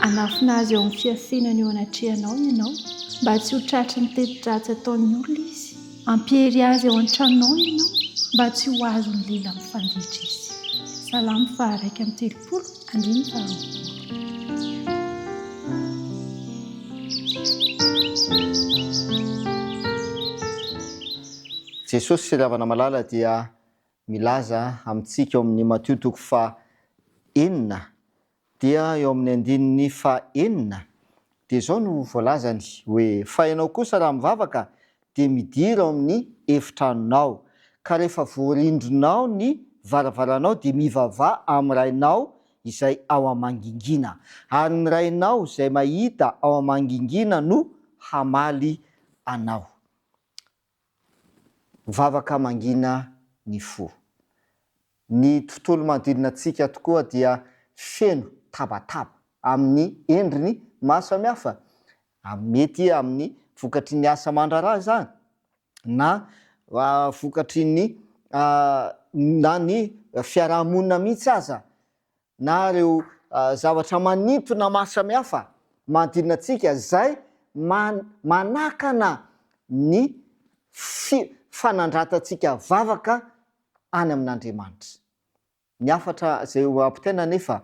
Hanafina azy eo amin'ny fiafenana eo anatrehanao ianao, mba tsy ho tratry ny teti-dratsy ataon'ny olona izy. Hampiery azy ao an-tranonao ianao, mba tsy ho azon'ny lela mifanditra izy. Salamo faha-31, andininy faharoapolo. Jesosy ry havana malala dia milaza amintsika ao amin'ny Matio toko faha enina dia eo amin'ny andininy faha enina dia izao no voalazany hoe, Fa ianao kosa raha mivavaka dia midira ao amin'ny efitranonao, ka rehefa voarindrinao ny varavaranao dia mivavaha amin'ny Rainao izay ao amangingina, ary ny Rainao izay mahita ao amangingina no hamaly anao. Vavaka mangina ny fo. Ny tontolo manodidina antsika tokoa dia feno tabataba amin'ny endriny maro samihafa. Mety amin'ny vokatry ny asa aman-draharaha izany, na vokatry ny na ny fiaraha-monina mihitsy aza na ireo zavatra manintona maro samihafa manodidina antsika izay manakana ny fanandratantsika vavaka any amin'Andriamanitra. Ny hafatra izay ho ampitaina anefa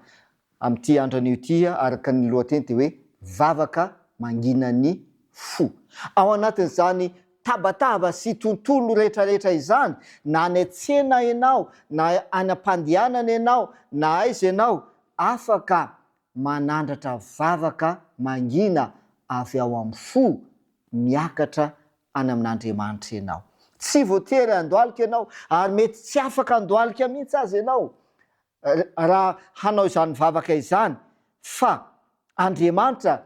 amin'ity andro anio ity araka ny lohateny dia hoe vavaka mangina ny fo. Ao anatin'izany tabataba sy tontolo rehetrarehetra izany, na any an-tsena ianao, na any am-pandehanana ianao, na aiza ianao, afaka manandratra vavaka mangina avy ao amin'ny fo miakatra any amin'Andriamanitra ianao. Tsy voatery handohalika ianao, ary mety tsy afaka handohalika mihitsy aza ianao raha hanao izany vavaka izany, fa Andriamanitra,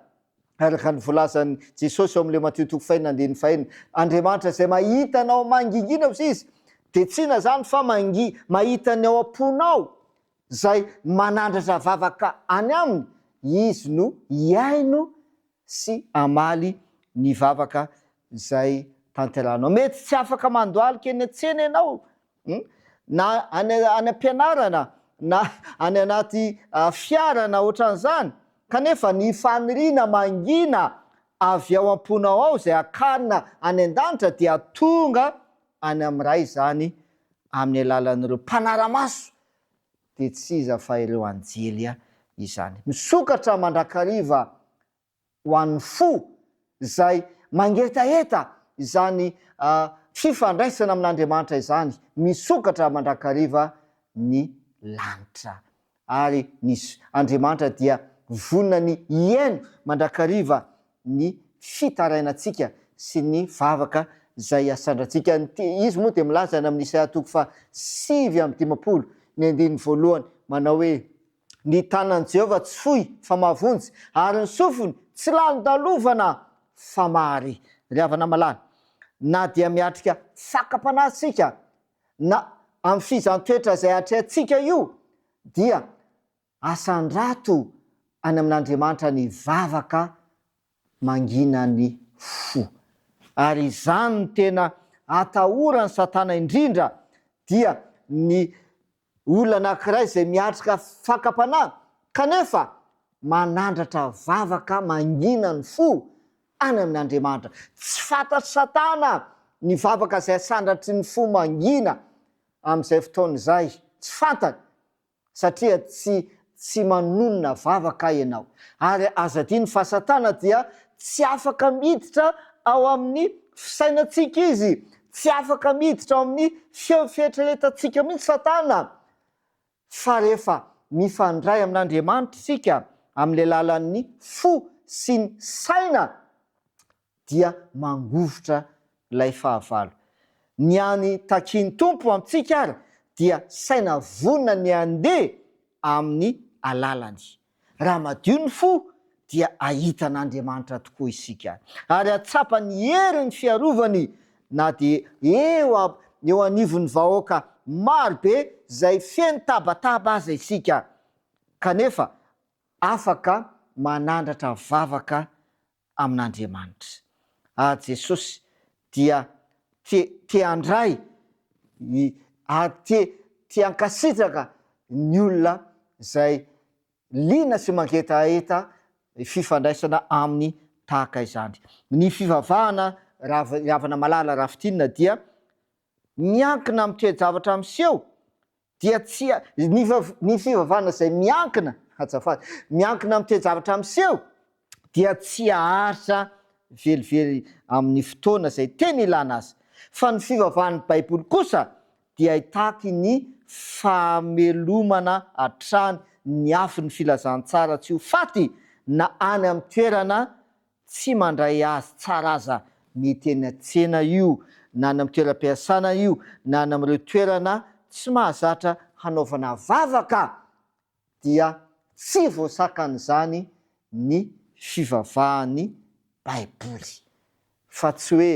araka ny voalazan'i Jesosy ao amin'ilay Matio toko fahenina andininy fahenina, Andriamanitra izay mahita anao mangingina, hoy Izy, dia tsy inona izany fa mangi, mahita ny ao am-ponao, izay manandratra vavaka any Aminy, Izy no hihaino sy hamaly ny vavaka izay tanterahinao. Mety tsy afaka mandohalika eny an-tsena ianao, na any any am-pianarana, na any anaty fiara na ohatran'izany, kanefa ny faniriana mangina avy ao am-ponao ao izay akarina any an-danitra dia tonga any amin'ny Ray izany amin'ny alalan'ireo mpanara-maso dia tsy iza fa ireo anjely izany. Misokatra mandrakariva ho an'ny fo izay mangetaheta izany fifandraisana amin'Andriamanitra izany, misokatra mandrakariva ny lanitra. Ary ny Andriamanitra dia vonona ny hihaino mandrakariva ny fitarainantsika sy ny vavaka izay asandrantsika. Izy moa dia milaza any amin'ny Isaia toko faha 59 ny andininy voalohany manao hoe, Ny tanan'i Jehovah tsy fohy fa mahavonjy, ary ny sofiny tsy lalodalovana fa mahare. Ry havana malala, na dia miatrika fakam-panahy isika, na amin'ny fizan-toetra izay atrehantsika io, dia asandrato any amin'Andriamanitra ny vavaka mangina ny fo. Ary izany no tena atahoran'i Satana indrindra, dia ny olona anankiray izay miatrika fakam-panahy kanefa manandratra vavaka mangina ny fo any amin'Andriamanitra. Tsy fantatr'i Satana ny vavaka izay asandratry ny fo mangina amin'izay fotoana izay. Tsy fantany. Satria tsy tsy manonona vavaka ianao. Ary aza adino fa Satana dia tsy afaka miditra ao amin'ny fisainantsika izy, tsy afaka miditra ao amin'ny feo fieritreretantsika mihitsy Satana, fa rehefa mifandray amin'Andriamanitra isika amin'ny alalan'ny fo sy ny saina dia mangovitra ilay fahavalo. Ny any takian'ny Tompo amintsika ary dia saina vonona ny handeha amin'ny alalany. Raha madio ny fo dia hahita an'Andriamanitra tokoa isika ary hahatsapa ny herin'ny fiarovany na dia eo eo anivon'ny vahoaka maro be izay feno tabataba aza isika kanefa afaka manandratra vavaka amin'Andriamanitra. Ary Jesosy dia te te handray ny ary te te hankasitraka ny olona izay liana sy mangetaheta. fifandraisana aminy tahaka izany. Ny fivavahana ry havana malala raha fintinina dia miankina amin'ny toe-javatra miseho dia tsy ny ny fivavahana izay miankina, azafady, miankina amin'ny toe-javatra miseho dia tsy haharitra velively amin'ny fotoana izay tena ilana azy. Fa ny fivavahan'ny Baiboly kosa dia hitaky ny famelomana hatrany ny afon'ny filazantsara tsy ho faty na any amin'ny toerana tsy mandray azy tsara aza, mety eny an-tsena io, na any amin'ny toeram-piasana io, na any amin'ireo toerana tsy mahazatra hanaovana vavaka dia tsy voasakan'izany ny fivavahan'ny Baiboly. Fa tsy hoe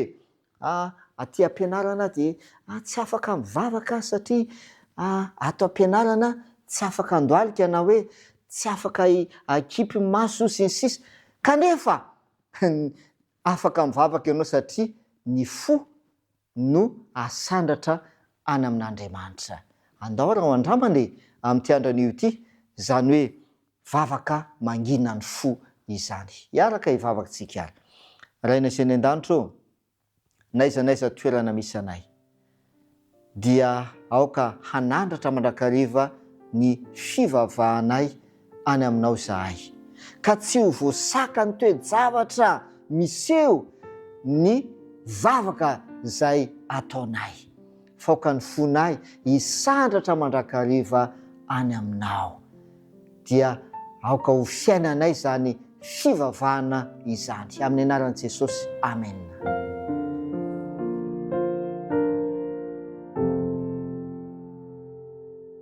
ah aty am-pianarana dia ah tsy afaka mivavaka aho satria ah ato am-pianarana tsy afaka andohalika na hoe tsy afaka akipy maso sy ny sisa Kanefa afaka mivavaka ianao satria ny fo no asandratra any amin'Andriamanitra. Andao ary ho andramana e, amin'ity andro anio ity, izany hoe vavaka mangina ny fo izany. Hiaraka hivavaka tsika ary. Rainay izay any an-danitra ô, n'aiza n'aiza toerana misy anay, dia aoka hanandratra mandrakariva ny fivavahanay any aminao izahay, ka tsy ho voasakan'ny toe-javatra miseho ny vavaka izay ataonay, fa aoka ny fonay hisandratra mandrakariva any aminao. Dia aoka ho fiainanay izany fivavahana izany. Amin'ny anaran'i Jesosy, amena.